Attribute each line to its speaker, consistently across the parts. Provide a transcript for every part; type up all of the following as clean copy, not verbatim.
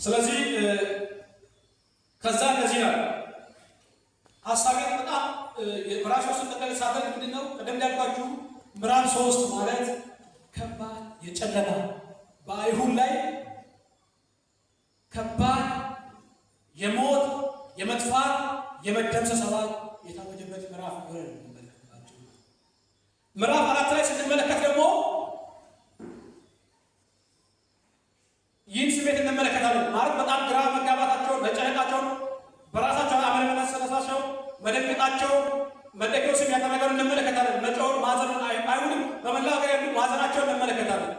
Speaker 1: ስለዚህ ከዛ እንደዚህ ነው ሀሳቤን በጣም ምዕራፍ 3 ጠቅለል ሳደርግ ምንድን ነው ቅድም እንዳልኳችሁ ምዕራፍ 3 ማለት ከባድ የጨለማ በአይሁድ ላይ ከባድ የሞት፣ የመጥፋት፣ የመደምሰስ አዋጅ የታወጀበት ምዕራፍ እንደሆነ ነው የምንመለከታቸው። ምዕራፍ 4 ላይ ስንመለከት ደግሞ ይህን ስሜት እንመለከታለን። ማለት በጣም ግራ መጋባታቸውን፣ መጨነቃቸውን፣ በራሳቸው አለመመሰላቸው፣ መደንገጣቸው፣ መርዶክዮስም ያደረገውን እንመለከታለን። መጮሁን፣ ማዘኑን፣ አይሁድም በመላ ሀገር ያሉ ማዘናቸውን እንመለከታለን።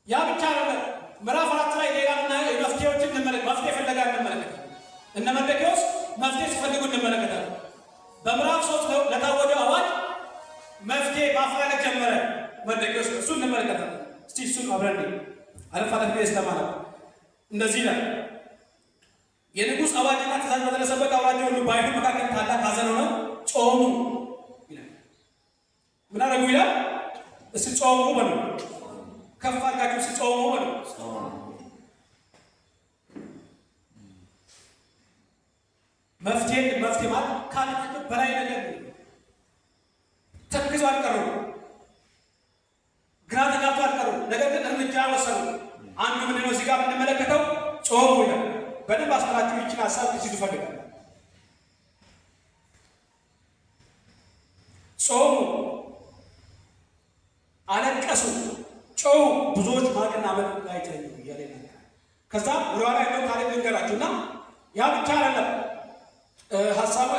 Speaker 1: ያ ብቻ አይደለም። ምዕራፍ 4 ላይ ሌላ መፍትሄዎችን መፍትሄ ፍለጋ እንመለከታለን። እነ መርዶክዮስ መፍትሄ ሲፈልጉ እንመለከታለን። በምዕራፍ 3 ለታወጀው አዋጅ መፍትሄ ማፈላለግ ጀመረ መርዶክዮስ። እሱን እንመለከታለን። እስቲ እሱን አብረን አለፍ አለፍ ብዬ ስለማለት እንደዚህ ይላል። የንጉሥ አዋጅና ትእዛዝ በደረሰበት አውራጃ ሁሉ በአይሁድ መካከል ታላቅ ሐዘን ሆነ፣ ጾሙ ይላል። ምን አደረጉ ይላል? እስቲ ጾሙ በሉ፣ ከፍ አድርጋችሁ እስቲ ጾሙ በሉ። መፍትሄ ማለት ካላቸው በላይ ነገር ነው። ተክዞ አልቀሩም፣ ግራ ተጋብቶ አልቀሩም። ነገር ግን እርምጃ ወሰዱ። አንዱ ምንድነው እዚህ ጋር የምንመለከተው ጾሙ ይላል። በደንብ አስተላችሁ ይችን ሀሳብ ልትይዙ እፈልጋለሁ። ጾሙ፣ አለቀሱ፣ ጮሁ፣ ብዙዎች ማቅና አመድ ላይ ተኙ እያለ ይናገራል። ከዛ ወደኋላ ያለው ታሪክ ልንገራችሁና ያ ብቻ አይደለም።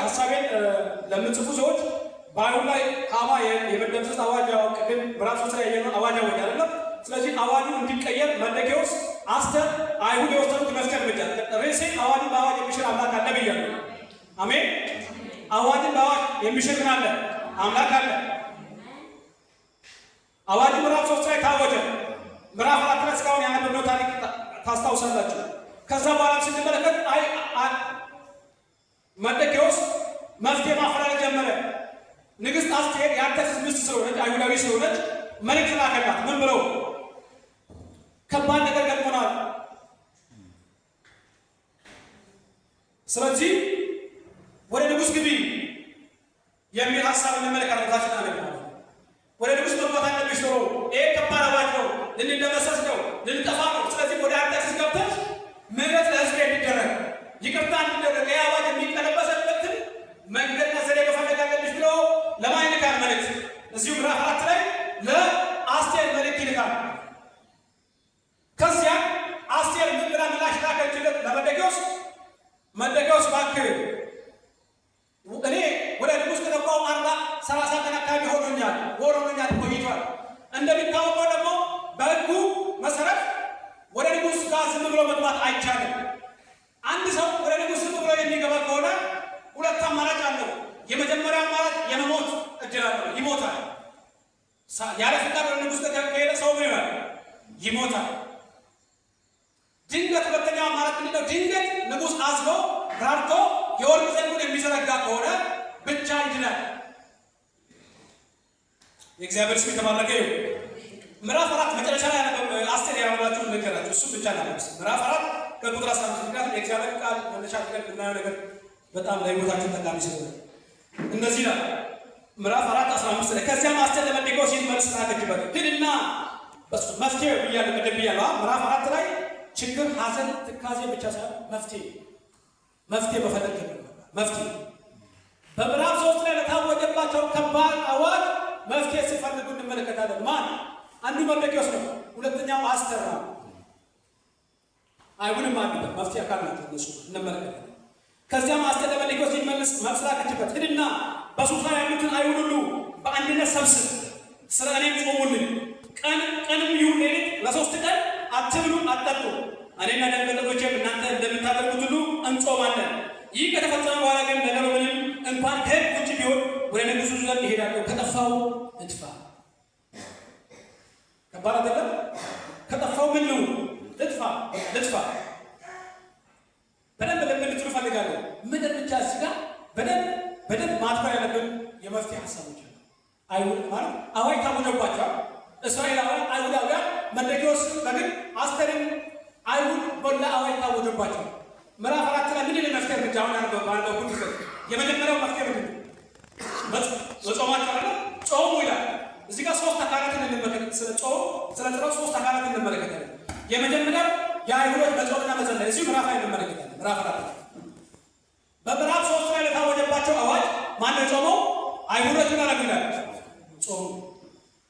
Speaker 1: ሀሳቤን ለምጽፉ ሰዎች በአይሁድ ላይ ሐማ የመደምሰስ አዋጅ ያው ቅድም ምዕራፍ 3 ላይ ያየነው አዋጅ አወጀ አይደለም። ስለዚህ አዋጁ እንዲቀየር መርዶክዮስ፣ አስቴር አይሁድ የወሰዱት መፍትሄ እርምጃ ርዕሴ አዋጅን በአዋጅ የሚሽር አምላክ አለ ብያለሁ። አሜን። አዋጅን በአዋጅ የሚሽር ምን አለ? አምላክ አለ። አዋጁ ምዕራፍ 3 ላይ ታወጀ። ምዕራፍ 4 ላይ እስካሁን ያነበብነው ታሪክ ታስታውሳላችሁ። ከዛ በኋላ ስንመለከት መርዶክዮስ መፍትሄ ማፈላለግ ጀመረ። ንግሥት አስቴር የአርጤክስስ ሚስት ስለሆነች አይሁዳዊ ስለሆነች መልእክት ላከላት። ምን ብለው? ከባድ ነገር ገጥሞናል፣ ስለዚህ ወደ ንጉሥ ግቢ የሚል ሀሳብ እንመለከታለን። ታች እናነባለን። ወደ ንጉሥ መግባት አለብሽ ቶሎ፣ ይሄ ከባድ አዋጅ ነው፣ ልንደመሰስ ነው፣ ልንጠፋ ነው። ስለዚህ ወደ አርጤክስስ ገብተሽ ምህረት ለሕዝቤ እንዲደረግ፣ ይቅርታ እንዲደረግ፣ ይሄ አዋጅ የሚቀለበስበትን መንገድና ዘዴ መፈለግ አለብሽ ብሎ ለማን ይልካል መልእክት? እዚሁ ምዕራፍ 4 ላይ ለአስቴር መልእክት ይልካል። ከዚያ አስቴር ምን ብላ ምላሽ ላከችለት ለመርዶክዮስ? መርዶክዮስ እባክህ እኔ ወደ ንጉሥ ከገባሁ 40 30 ቀን አካባቢ ሆኖኛል፣ ወር ሆኖኛል፣ ቆይቷል። እንደሚታወቀው ደግሞ በሕጉ መሰረት ወደ ንጉሥ ጋር ዝም ብሎ መግባት አይቻልም። አንድ ሰው ወደ ንጉሥ ዝም ብሎ የሚገባ ከሆነ ሁለት አማራጭ አለው። የመጀመሪያ አማራጭ የመሞት እድል አለው፣ ይሞታል። ያለ ፍቃድ ወደ ንጉሥ ከሄደ ሰው ምን ይሆናል? ይሞታል። ድንገት ሁለተኛው አማራጭ ምንድነው? ድንገት ንጉሥ አዝኖ ራርቶ የወርቅ ዘንጉን የሚዘረጋ ከሆነ ብቻ ይድናል። የእግዚአብሔር ስም የተባረከ ይሁን። ምዕራፍ 4 መጨረሻ ላይ አስቴር ያወራችሁን ልንገራችሁ፣ እሱ ብቻ ላነብስ። ምዕራፍ 4 ከቁጥር 15፣ ምክንያቱም የእግዚአብሔር ቃል መነሻ አድርገን የምናየው ነገር በጣም ለሕይወታችን ጠቃሚ ስለሆነ እንደዚህ ይላል። ምዕራፍ 4 15 ላይ ከዚያም አስቴር ለመርዶክዮስ ይህን መልስ ላከችበት፣ ሂድና በሱ መፍትሄ ብያለሁ፣ ቅድም ብያለሁ። ምዕራፍ 4 ላይ ችግር፣ ሐዘን፣ ትካዜ ብቻ ሳይሆን መፍትሄ መፈለግ ጀመረ። መፍትሄ በምዕራፍ 3 ላይ ለታወጀባቸው ከባድ አዋጅ መፍትሄ ሲፈልጉ እንመለከታለን። ማን? አንዱ መርዶክዮስ ነው፣ ሁለተኛው አስቴር ነው። አይሁድም አሉበት መፍትሄ አካል ናቸው እነሱ እንመለከታለን። ከዚያም አስቴር ለመርዶክዮስ ይህን መልስ ላከችበት፣ ሂድና በሱሳ ያሉትን አይሁድ ሁሉ በአንድነት ሰብስብ፣ ስለ እኔም ጾሙልኝ፣ ቀንም ይሁን ሌሊት ለ3 ቀን አትብሉ አትጠጡ፣ እኔና ደንገጠሮቼም እናንተ እንደምታደርጉት ሁሉ እንጾማለን። ይህ ከተፈጸመ በኋላ ግን ነገሩ ምንም እንኳን ከሕግ ውጭ ቢሆን ወደ ንጉሡ ዘንድ እሄዳለሁ፣ ከጠፋው እጥፋ። ከባድ አይደለም? ከጠፋው ምን ልሁን? ልጥፋ፣ ልጥፋ። በደንብ ልብ እንድትሉ እፈልጋለሁ። ምን እርምጃ እዚህ ጋር በደንብ ማትኮር ያለብን የመፍትሄ ሀሳቦች አሉ። አይሁድ ማለት አዋጅ ታውጆባቸዋል። እስራኤላውያን፣ አይሁዳውያን መርዶክዮስ በግል አስቴርም አይሁድ በላ አዋጅ ሆነባቸው። ምዕራፍ 4 ላይ ምንድን ነው የመፍትሄ እርምጃ? አሁን ባነበብኩት የመጀመሪያው መፍትሄ ምንድን ነው? መጾማቸው አይደለ? ጾሙ ይላል። እዚህ ጋር ሶስት አካላትን እንመለከት። ስለ ጾም ስለ ጸሎት ሶስት አካላትን እንመለከታለን። የመጀመሪያው የአይሁዶች መጾምና መጸለይ እዚሁ ምዕራፍ ላይ እንመለከታለን። ምዕራፍ 4 በምዕራፍ 3 ላይ ለታወጀባቸው አዋጅ ማን ነው የጾመው? አይሁዶች ምን አደረጉ ይላል? ጾሙ።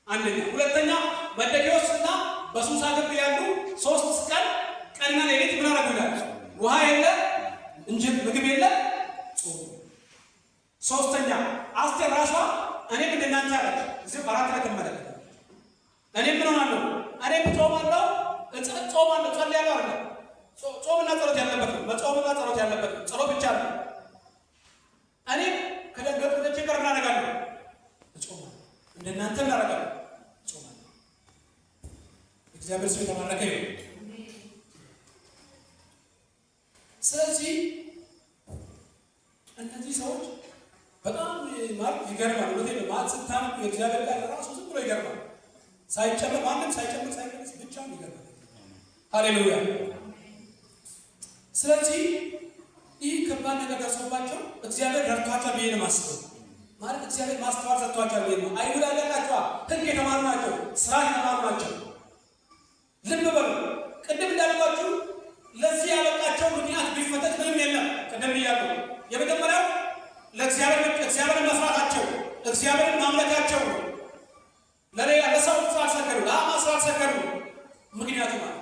Speaker 1: አንደኛ። ሁለተኛ መርዶክዮስና በሱሳ ግንብ ያሉ 3 ቀን ቀንና ሌሊት ምን አደረጉ ይላል? ውሃ የለ እንጂ ምግብ የለ፣ ጾሙ። ሶስተኛ አስቴር ራሷ እኔም እንደናንተ አለች። እዚሁ 4 ላይ ትመለከታለች። እኔም ምን ሆናለሁ? እኔም ጾማለሁ፣ ጾማለሁ፣ ጸልያለሁ አይደለም። ጾምና ጸሎት ያለበት ነው። መጾምና ጸሎት ያለበት ነው። ጸሎት ብቻ ነው። እኔም ከደንገጡሮቼ ጋር ምን አደርጋለሁ? እጾማለሁ። እንደናንተ ምን አደርጋለሁ? እጾማለሁ። እግዚአብሔር ስም የተባረከ ይሁን። ስለዚህ እነዚህ ሰዎች በጣም ማለት ይገርማል። እውነቴን ነው። ማለት ስታነቡ የእግዚአብሔር ቃል ራሱ ዝም ብሎ ይገርማል። ሳይጨምር ማንም ሳይጨምር ሳይቀንስ ብቻውን ይገርማል። ሃሌሉያ። ስለዚህ ይህ ከባድ ነገር ደርሶባቸው እግዚአብሔር ረድቷቸዋል ብዬ ነው የማስበው። ማለት እግዚአብሔር ማስተዋል ሰጥቷቸዋል ብዬ ነው። አይሁድ አይደላቸዋ፣ ሕግ የተማሩ ናቸው፣ ስርዓት የተማሩ ናቸው። ልብ በሉ። ቅድም እንዳልኳችሁ ለዚህ ያበቃቸው ምክንያት ቢፈተሽ ምንም የለም። ቅድም ብያለሁ። የመጀመሪያው እግዚአብሔርን መፍራታቸው፣ እግዚአብሔርን ማምለካቸው ነው። ለሌላ ለሰው ስላልሰገዱ፣ ለአማ ስላልሰገዱ ምክንያቱ ማለት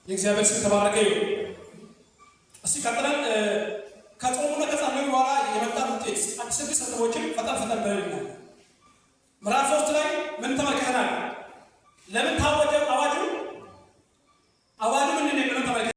Speaker 1: የእግዚአብሔር ስም የተባረከ ይሁን። እስቲ ቀጥለን ከጾሙና ከጸለዩ በኋላ የመጣ ውጤት 6 ነጥቦችን ፈጠን ፈጠን ብለን እናያለን። ምዕራፍ 3 ላይ ምን ተመልክተናል? ለምን ታወጀ?